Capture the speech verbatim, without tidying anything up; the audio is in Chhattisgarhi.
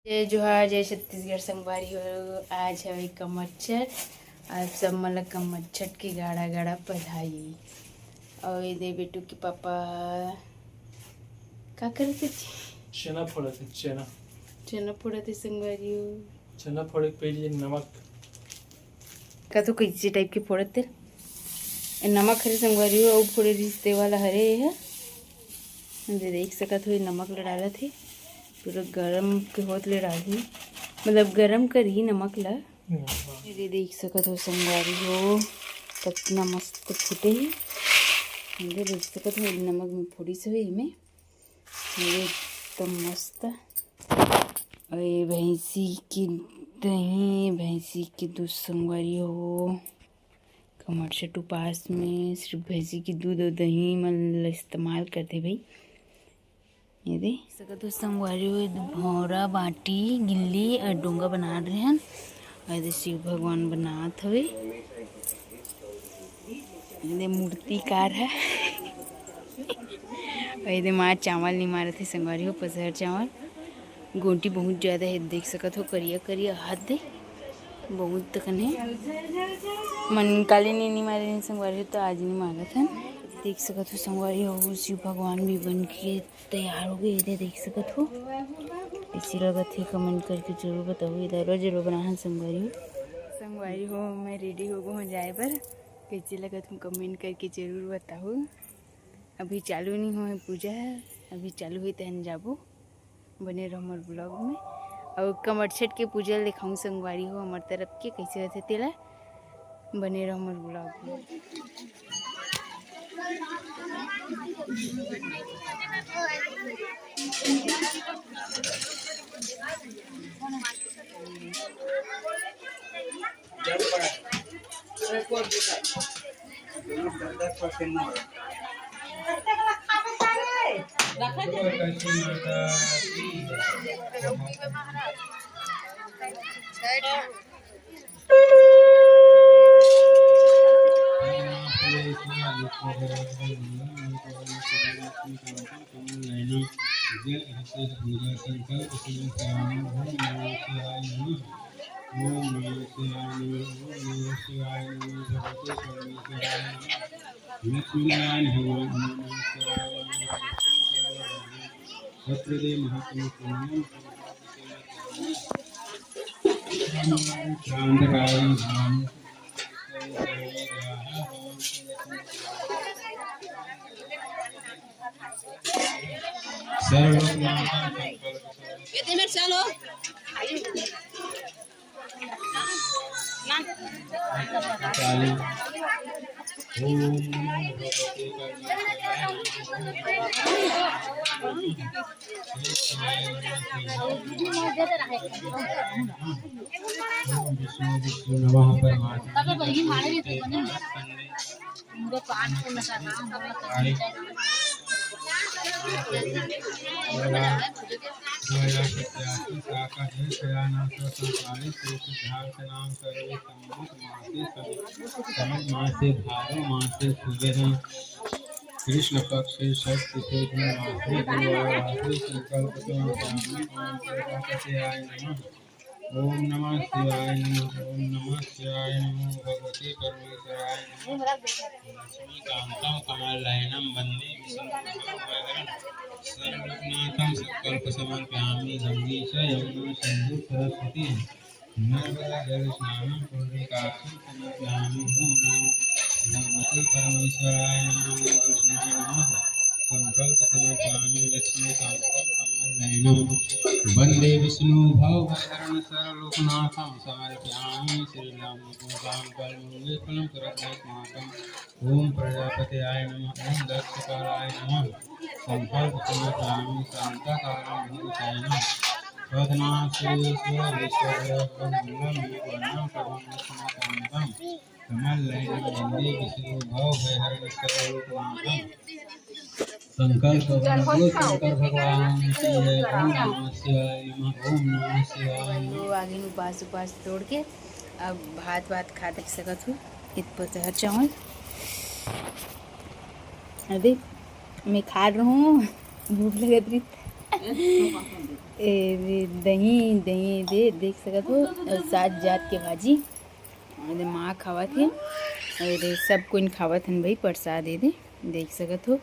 जय जोहार, जय छत्तीसगढ़ संगवारी हो। आज हवे कमरछठ, आप सब मन ला कमरछठ के गाड़ा गाड़ा बधाई। अउ ये दे बेटू के पापा का करत हे? चना फोड़त हे, चना। चना फोड़त हे संगवारी हो। चना फोड़े के पहले नमक। का तो कैसे टाइप के फोड़त हे? ए नमक हरे संगवारी हो, अउ फोड़े रिश्ते वाला हरे ये ह। दे देख सकत हो, ये नमक ल डालत हे, पूरा गरम के होत ले डालही, मतलब गरम करही नमक ल। ये दे देख सकत हो संगवारी हो, कतना मस्त फूटे हे। ये दे देख सकत हो, नमक में फोड़िस हवे एमे, ये एकदम मस्त। अउ ये भैंसी के दही, भैंसी के दूध संगवारी हो। कमरछठ उपास में सिर्फ भैंसी के दूध अउ दही मन ल इस्तेमाल करथे भाई। ये दे सकत हो संगवारी हो, भौंरा, बाटी, गिल्ली अउ डोंगा बना रहे हन। अउ ये दे शिव भगवान बनात हवे। ये दे मूर्तिकार है। अउ ये दे माँ चावल निमारत हे संगवारी हो, पसहर चावल। गोंटी बहुत ज्यादा हे, देख सकत हो, करिया करिया हाथ दे, बहुत कन हे। मन काली नी, नी मारे नी संगवारी हो, तो आज नी मारत हन। देख सकत हो संगवारी हो, शिव भगवान भी बन के तैयार हो गए। ये दे देख सकत हो, कैसे लगत हे, कमेंट करके जरूर बताओ। ये दरवाजा लो बना हन संगवारी हो। संगवारी हो, मैं रेडी हो गए हूँ जाए बर। कैसे लगत हूँ, कमेंट करके जरूर बताओ। अभी चालू नहीं हुए पूजा, अभी चालू हुई तहन जाबो। बने रहो हमर ब्लॉग में। अउ कमरछठ के पूजा ल देखाऊँ संगवारी हो, हमर तरफ के कैसे होथे तेला। बने रहो हमर ब्लॉग में। ओम नमः शिवाय नमः, ओम नमः शिवाय नमः, ओम नमः शिवाय नमः, भगवते परमेश्वराय नमः, लक्ष्मीनारायण भगवान नमः शिवाय नमः, भगवते परमेश्वराय नमः, सत्यदेव महात्मा नमः, शांतकारण धाम, सर्वनाम संकल्प। ये तो मेरे चलो। काली। ओम नमो भगवते परमेश्वराय नमः। ओम विष्णु विष्णु नमः परमात्मा। मासे भादो मासे सूर्य कृष्ण पक्ष षष्ठी से दिन मासे गुरुवार रात्रि संकल्प के अनुसार ओम प्रजापति आय नमः। ओम नमः शिवाय नमः, ओम नमः शिवाय नमः, भगवते परमेश्वराय नमः। लक्ष्मीकांतं कमलनयनं वंदे विष्णुं भवभयहरं। सर्वलोकनाथं संकल्प समर्पयामि, गंगे च यमुना सिंधु सरस्वती नर्मदा जल स्नानं पुण्यकाक्षी समर्पयामि। ओम नमो भगवते परमेश्वराय नमः, कृष्णाय नमः। संकल्प समर्पयामि लक्ष्मीकांतं कमलनयनं वंदे विष्णु भवभयहरं सर्वलोकनाथं समर्पयामि श्रीराम को राम कर्म फलम प्रदास्माकं। ओम प्रजापतये नमः, ओम दक्षकालाय नमः। संकल्प समर्पयामि शांताकारं भूतशयनं पद्मासनेश्वर विश्वभयहरं मल्लं मेघवर्णं शुभं लक्ष्मीकांतं कमलनयनं वंदे विष्णु भवभयहरं सर्वलोकनाथं। संकल्प बंधु शंकर भगवान की जय। ओम नमः शिवाय नमः, ओम नमः शिवाय नमः। आगे उपास उपास तोड़ के अब भात वात खा देख सकत हूँ। इत पसहर चावल अरे मैं खा रहा हूँ, भूख लगत रही। ए दे दही, दही दे, देख सकत हो, अउ सात जात के भाजी। ए दे माँ खावत हे, ए दे सब कोइन खावत हन भाई, प्रसाद ए दे देख सकत हो।